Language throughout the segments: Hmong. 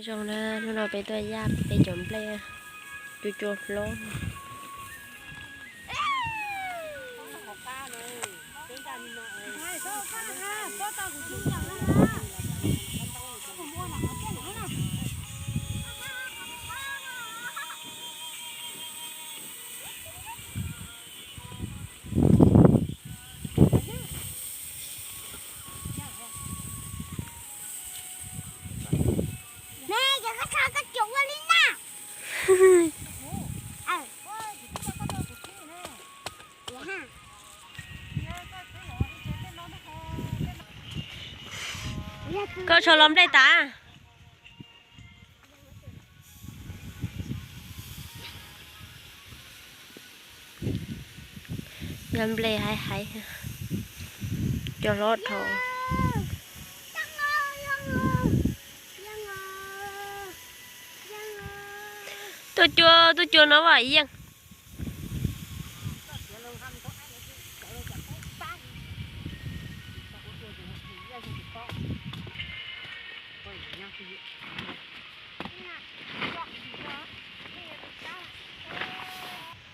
Zoo na, hnub no peb tuaj yaj peb cov nplej, cua cua hlob. Koj tso los nplej tas. Yog nplej haiv haiv, cua hlob dhau. Tuaj cua, tuaj cua no Vam Yeej.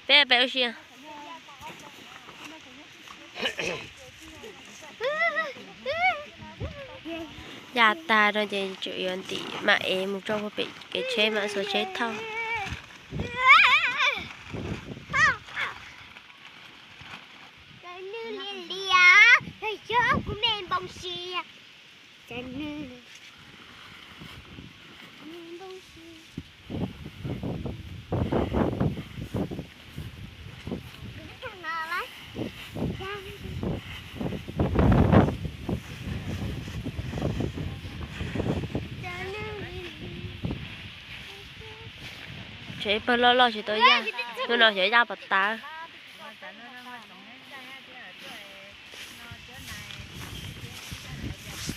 Peb pem ua si. Yaj tag no ces tseem yuav ntim mam ev mus tso puag pem kev tsheb mam xuas tsheb thauj. Tsev pawg loj loj tsis tau yaj, hnub no xyov yaj puas tas.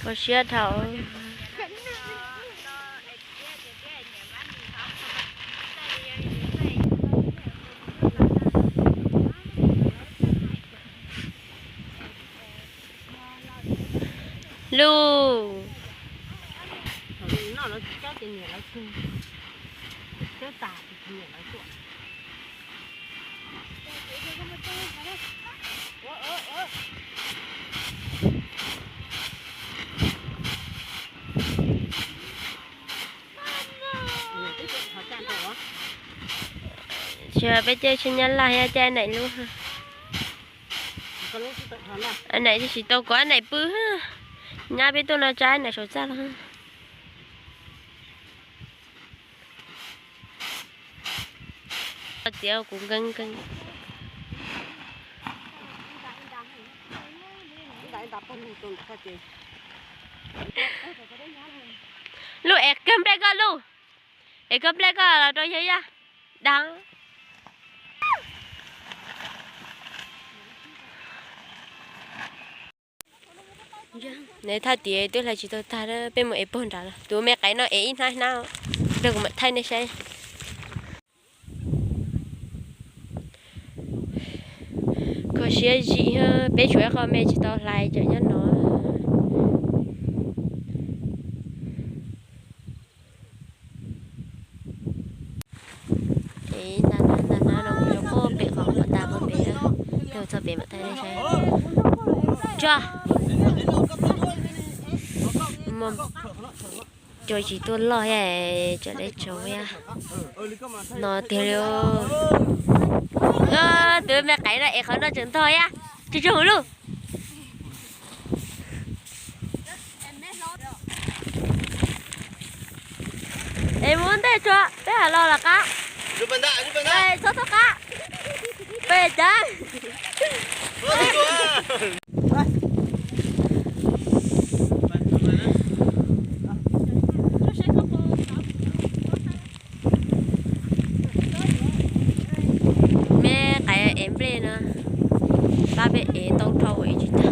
Kho siab dhau. Lub Tsis peb caij tsheb Nyab Laj thiab caij Naim lub. Naim tsis tau kuv Naim pw, nyab peb tuaj no tsa Naim saum txaj los. Tiav kuv nkees nkees. Lub es kawg nplej koj lub, es kawg nplej koj los rau yawg yaj dag. Nws thaj tiav twb hlais tsis tau tag, peb mus ev puag nrad los. Tus me qaib no ev ib hnab hnab, nrog kuv mam thaij nej saib. Kho siab zim, peb tshuav ib qho me tsis tau hlais cov nyob no. Es ntag ntag ntag no mus rau puag pem qhov uas tas puag pem, txog pem mam thaij nej saib. Tso, cua tsis tuaj loj thiab, tsam lawv tsaug thiab. No tiag li. Tus me qaib no es qhov no tseem ntog thiab, tsaug tsaug lub. Es mus ua ntej tso, peb mam los lawm qab. Txhob txhob qab. Peb cas me qaib ev nplej no, pab peb ev tau dhau es tsis tag.